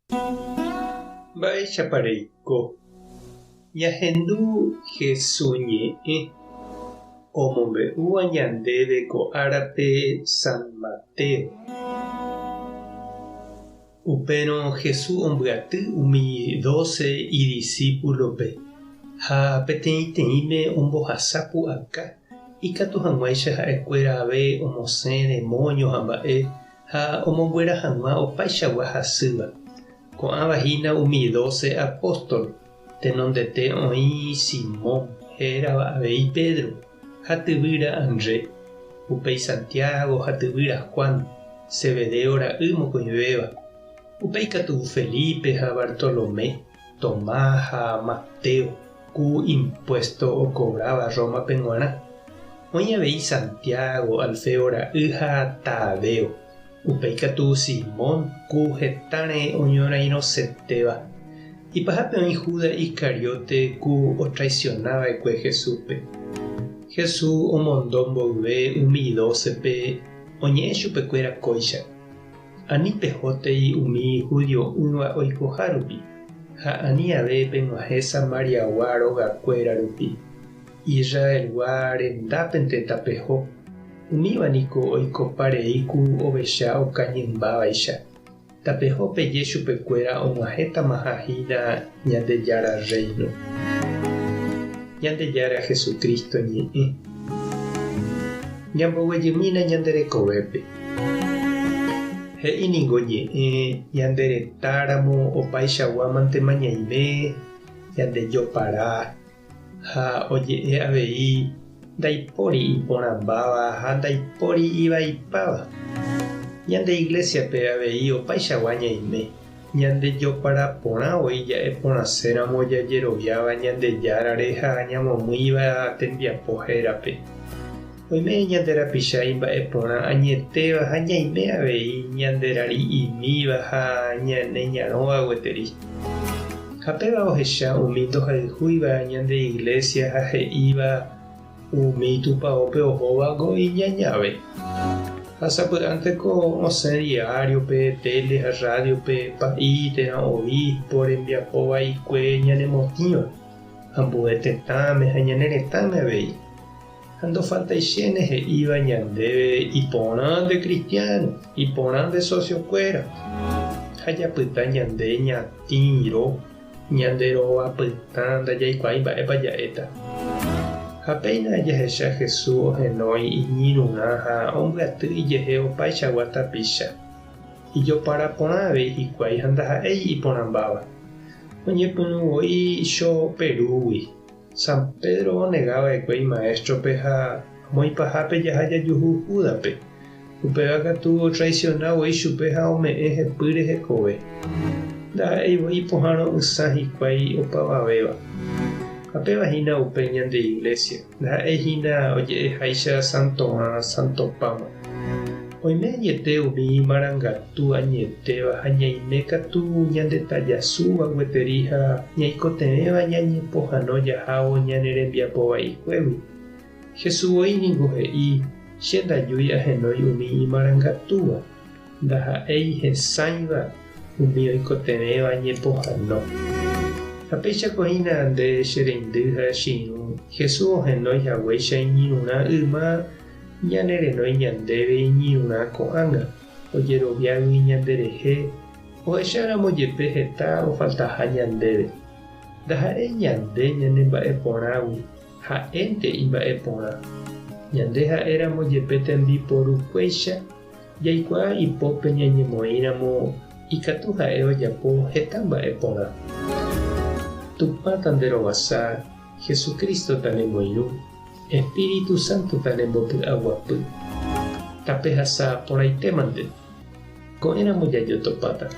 Mba'éichapa reiko? Ñahendu Hesu ñe'ẽ omombe'úva ñandéve ko árape San Mateo. Upérõ Jesús ombyaty umi dóse idisípulope ha peteĩteĩme ombohasa pu'aka ikatu hag̃uáicha ha'ekuéra ave omosẽ demóño ha mba'e ha omonguera hag̃ua opaichagua hasýva. Ko'ãva hína umi dóse apóstol, tenondete oĩ Simón, hérava avei Pedro, ha tyvýra André, upéi Santiago ha tyvýra Juan, Zebedeo ra'y mokõivéva, upéi katu Felipe ha Bartolomé, Tomás ha Mateo, ku impuésto okovráva Rómape g̃uarã. Oĩ avei Santiago, Alfeo ra'y ha Tadeo. Upéi katu Simón, ku hetãre oñorairõsetéva. Ipahápe oĩ Judas Iscariote ku otraisiona va'ekue Jesúspe. Jesús omondo mboyve umi dócepe oñe'ẽ chupekuéra kóicha. Ani pehótei umi judio'ỹva oikoha rupi, ha ani ave peg̃uahẽ Samariagua rogakuéra rupi. Israelgua rendápente tapeho, umíva niko oikopa rei ku ovecha okañymbávaicha. Tapeho peje chupekuéra og̃uahẽtamaha hína Ñandejára Rréino. Ñandejára Jesucristo ñe'ẽ. Ñamboguejymína ñande rekovépe. He'i ningo ñe'ẽ ñande retáramo opaichagua mantema ñaime, ñande jopara, ha oje'e avei ndaipóri iporãmbáva ha ndaipóri ivaipáva. Ñande iglésiape avei opaichagua ñaime, ñande jopara porã voi ja'e porãséramo jajeroviáva Ñandejárare ha ñamomýiva tembiapo hérape. Oime ñande rapicha imba'e porã añetéva ha ñaime avei ñande rari'imíva ha ñane ñarõva gueteri. Ha péva ohecha umi ndohayhúiva ñande iglésia ha he'íva umi tupaópe ohóva ko iñañave. Ha sapy'ánte ko osẽ diáriope, téle ha rrádiope pa'i térã obispo rembiapo vaikue ñanemotĩva, ambue tetãme ha ñane retãme avei. Ha ndofaltaichéne he'íva ñandéve iporã nde kristiáno, iporã nde sosiokuéra. Ha japyta ñande ñatĩro, ñande rova pytã ndajaikuaái mba'épa ja'éta. Ha péina jahecha Jesús ohenói iñirũrã ha ombyaty ijehe opaichagua tapicha. Ijopara porã avei hikuái ha ndaha'éi iporãmbáva. Oñepyrũ voi cho Perúgui. San Pedro onega va'ekue imaéstrope ha amo ipahápe jaha jajuhu Júdaspe. Upéva katu otraisiona voi chupe ha ome'ẽ hepýre hekove. Ndaha'éi voi ipohãro'ysã hikuái opavavéva. Ha péva hína upe ñande Iglesia, ndaha'éi hína oje'eháicha santorã santopáma. Oime añete umi imarangatu añetéva ha ñaime katu ñande tajasúva gueteri ha ñaikotevẽva ñañepohãno jahávo ñane rembiapo vaikuégui. Jesús voi ningo he'i, Che ndajúi ahenói umi imarangatúva, ndaha'éi hesãiva umi oikotevẽva ñepohãno. Ha péichako hína nde che reindy ha che irũ, Jesús ohenói haguéicha iñirũrã yma Ñane renói ñandéve iñirũrã ko'ág̃a, ojeroviágui ñanderehe, ohecháramo jepe heta ofaltaha ñandéve. Ndaha'éi ñande ñanemba'eporãgui, ha'énte imba'eporã. Ñande ha'éramo jepe tembiporukuéicha, jaikuaa ipópe ñañemoĩramo ikatu ha'e ojapo heta mba'e porã. Tupã tanderovasa, Jesucristo tanemoirũ. Espíritu Santo tanembopy'aguapy. Tapehasa porãitémante. Ko'ẽramo jajotopáta.